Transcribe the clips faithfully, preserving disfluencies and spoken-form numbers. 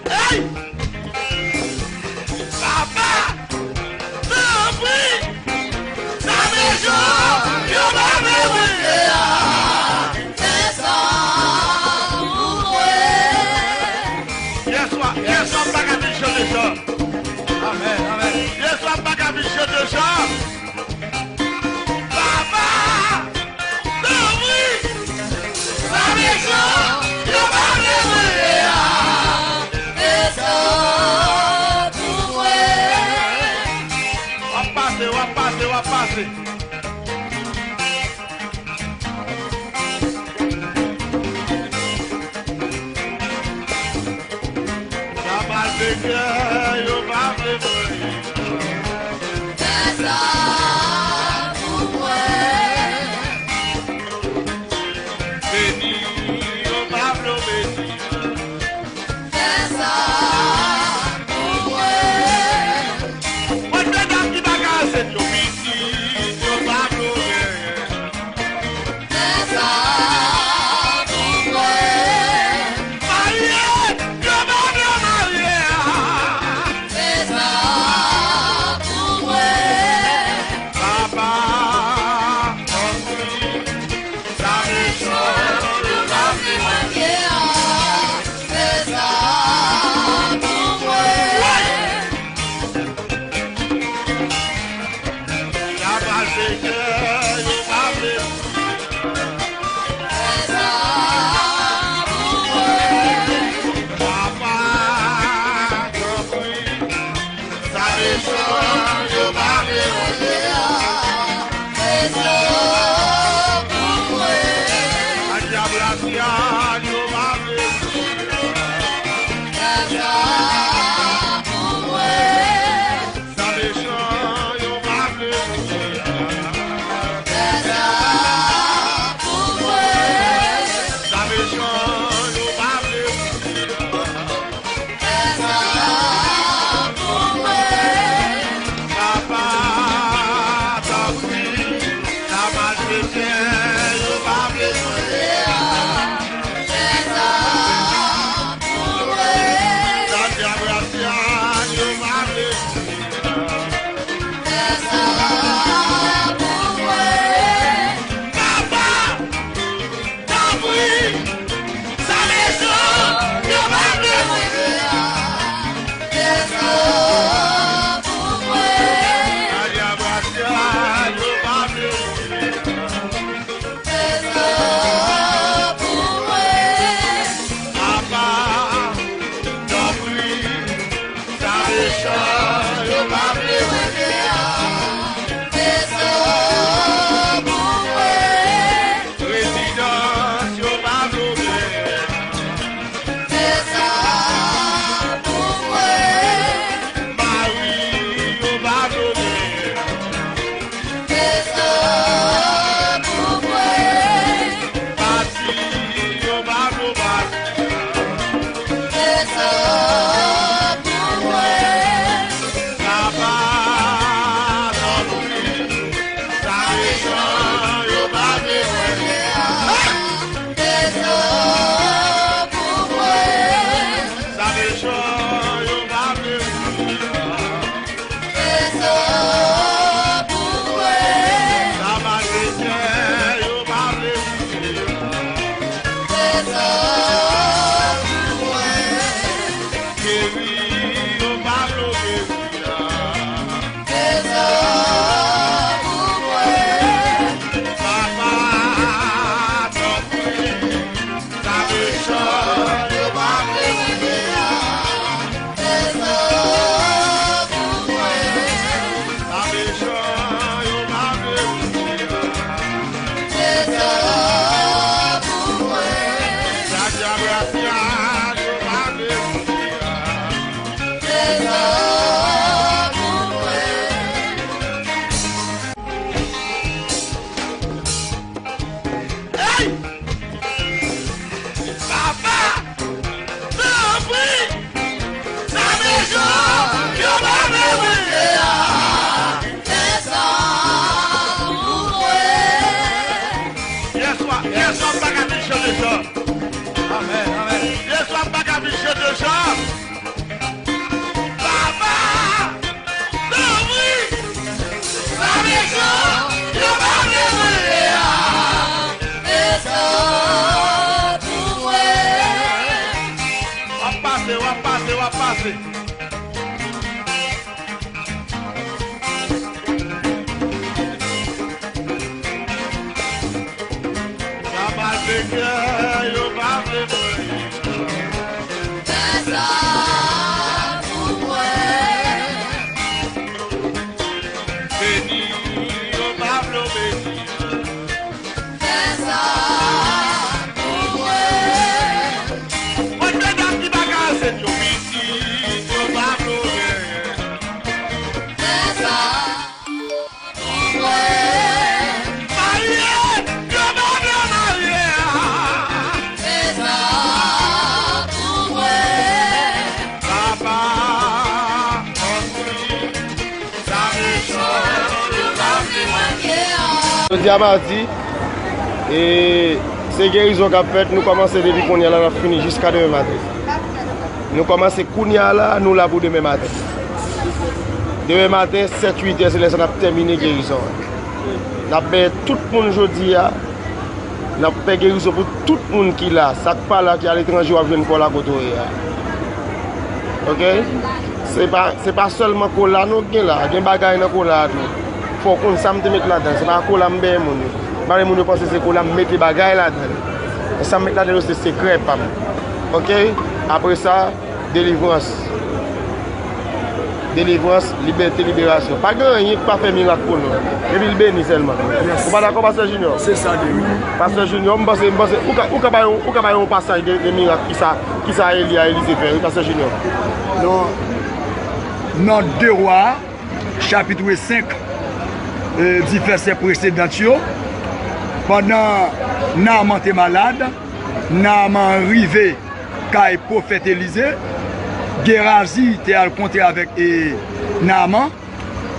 Hey! Papa! Tanpri! Sa mechan yo pa vle mwen. Fè sa pou mwen. Yèswa, yèswa m pa ka vin chante sa. Amèn, amèn. Yèswa m pa ka vin chante sa. Papa! Tanpri! Sa mechan yo pa vle mwen a. Fè sa pou mwen. W ap pase, w ap pase, w ap pase. Sa malfektè yo pa vle mwen. Fè sa pou mwen. Beni yo pa vle beni. Fè sa pou mwen. Mwen medam ki pa ka ansent yo, pitit yo pa vle. Fè sa pou mwen. Marye, yo pa vle marye a. Fè sa pou mwen. Papa, tanpri, sa mechan yo pa vle marye a. Fè sa pou mwen. Sa malfektè yo pa vle. Fè sa pou mwen. Papa, tanpri. Sa mechan yo pa vle wè a. Fè sa pou mwen. Sa dyab la fè a, yo pa vle. Fè sa pou mwen. Sa mechan yo pa vle. Fè sa pou mwen. Sa mechan yo pa vle. Fè sa pou mwen. Papa, tanpri, sa malfektè yo pa vle mwen. Fè sa pou mwen. Sa dyab la fè a, yo pa vle. Fè sa pou mwen. Papa, tanpri, sa mechan yo pa vle mwen. Fè sa pou mwen. Sa dyab la fè a, yo pa vle. Fè sa pou mwen. Papa, tanpri, sa mechan yo pa vle wè a. Fè sa pou mwen. Rezidans yo pa vle. Fè sa pou mwen. Mari yo pa vle. Fè sa pou mwen. Pati yo pa vle pati. Fè sa pou mwen. Yo pa vle mwen. Fè sa pou mwen. Beni, yo pa vle w beni. Fè sa pou mwen. Mwen medam ki pa ka ansent yo pitit, yo pa vle w genyen. Fè sa pou mwen. Marye, yo pa vle w marye a. Fè sa pou mwen. Papa, anpil. Jodi a madi, e se gerizon k ap fèt, nou kòmanse depi kounye a la, n ap fini jiska demen maten. Nou kòmanse kounye a la, nou la pou demen maten. Demen maten, sèt, uit è, se lè sa n ap tèmine gerizon an. N ap benyen tout moun jodi a, N ap fè gerizon pou tout moun ki la. Sa k pa la, ki aletranje, w ap jwenn kò w la kote w ye a. Oke? Se pa, se pa sèlman kola nou gen la. Gen bagay nan kola a tou. Fò w konn sa m te met ladan l. Se pa kola m benyen moun yo. M pa vle moun yo panse se kola m mete bagay ladan l. Men sa m met ladan l yo, se sekrè pa m. Oke? Apre sa, delivrans. Delivrans, libète, liberasyon. Pa gen anyen ki pa fè mirak pou nou. Depi l beni sèlman. Ou pa dakò, Pastè Junior? Se sa l ye, wi. Pastè Junior, m panse, m panse, ou ka, ou ka bay yon, ou ka bay yon pasaj de, de mirak ki sa, ki sa Eli a Elize fè, wi, Pastè Junior. Non, nan de Wa, chapit senk, e, di vèsè presedan yo, pandan Naaman te malad, Naaman rive kay pwofèt Elize, Gerazi te al kontre avèk, e, Naaman,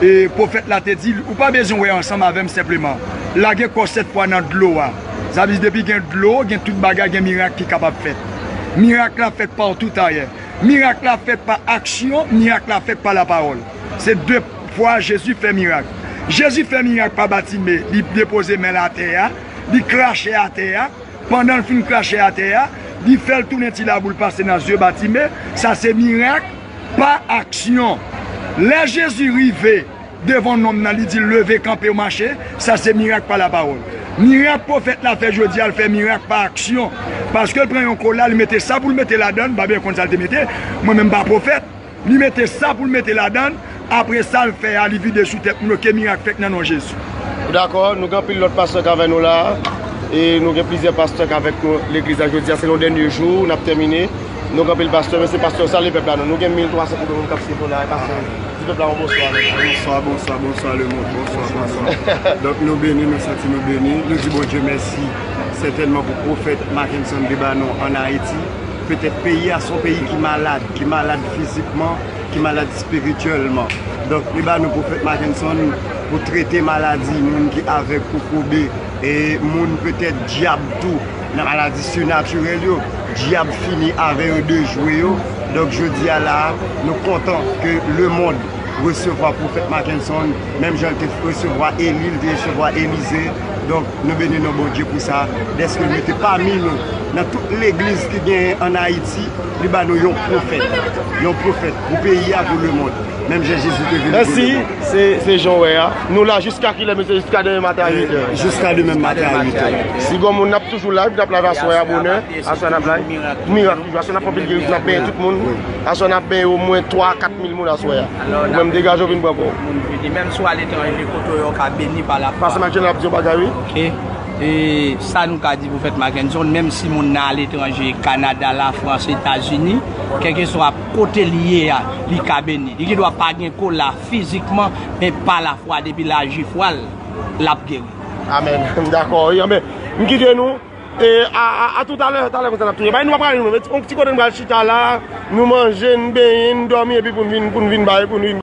e pwofèt la te di l, ou pa bezwen wè ansanm avè m senpleman. Lage kò w sèt fwa nan dlo a. Sa vle di depi gen dlo, gen tout bagay, gen mirak ki kapab fèt. Mirak la fèt patou ayè. Mirak la fèt pa aksyon, mirak la fèt pa lapawòl. Se de fwa Jezi fè mirak. Jezi fè mirak pa Batime, li depoze men l atè a, li krache atè a. Pandan l fin krache atè a, li fè l tounen ti laboul pase nan zye Batime. Sa se mirak pa aksyon. Lè Jezi rive devan nonm nan, li di l, leve kanpe, mache. Sa se mirak pa lapawòl. Mirak pwofèt la fè jodi a, l fè mirak pa aksyon. Paske l pran yon kola, li mete sa pou l mete ladan l, m pa byen konn sa l te mete. Mwen menm m pa pwofèt. Li mete sa pou l mete ladan l. Apre sa l fè a, li vide sou tèt moun yo, ke mirak fèt nan non Jezi. Dakò, nou gen anpil lòt pastè k avè nou la. E nou gen plizyè pastè k avèk nou legliz la jodi a. Se yon dènye jou, n ap tèmine. Nou gen anpil pastè, men se pastè Sale Pèp la, non. Nou gen mil twa san moun k ap swiv nou la. E pastè, di pèp la yon bonswa. Bonswa, bonswa, bonswa, lemonn. Bonswa, bonswa. Donk, nou beni, nou santi nou beni. Nou di Bondye mèsi, sètènman pou pwofèt Mackenson te ba nou ann Ayiti. Petèt peyi a se yon peyi ki malad, ki malad fizikman, ki malad espirityèlman. Donk, li ba nou pwofèt Mackenson pou trete maladi, moun ki avèg, kokobe, e moun petèt dyab tou, nan maladi sinatirèl yo, dyab fini avè yo, dejwe yo. Donk, jodi a la, nou kontan ke lemonn resevwa pwofèt Mackenson, menm jan l te resevwa Eli, l te resevwa Elize. Donk, nou beni non Bondye pou sa, dèske l mete pami nou, nan tout legliz ki genyen ann Ayiti, li ba nou yon pwofèt. Yon pwofèt pou peyi a, pou lemonn. Menm jan Jezi te vini pou lemonn. Mèsi, se, se jan w wè a. Nou la jiska kilè, mesye? Jiska demen maten a uit è. Jiska demen maten a uit è. Si gon moun, n ap toujou live, n ap live aswè a bonè. Aswè n ap live. Mirak toujou. Aswè n ap fè anpil gerizon, n ap benyen tout moun. Aswè n ap benyen omwen twa a kat mil moun aswè a. Ou menm degaje w vin pran kò w. Moun vini. Menm si w aletranje, kote w ye, w ka beni pa lafwa. Pastè Mackenson ap di yon bagay, wi. Oke. E sa nou ka di pwofèt Mackenson, menm si moun nan aletranje, Kanada, Lafrans, Etazini, kèlkeswa kote l ye a, li ka beni. Li gendwa pa gen kola fizikman, men pa lafwa, depi l aji fwa l, l ap geri. Amèn. Dakò, wi, amèn. M kite nou. E, a, a, a toutalè, talè konsa n ap tounen. Bay nou pa prale nou, men yon ti kote nou pral chita la, nou manje, n benyen, n dòmi, epi pou n vin, pou n vin bay, pou n vin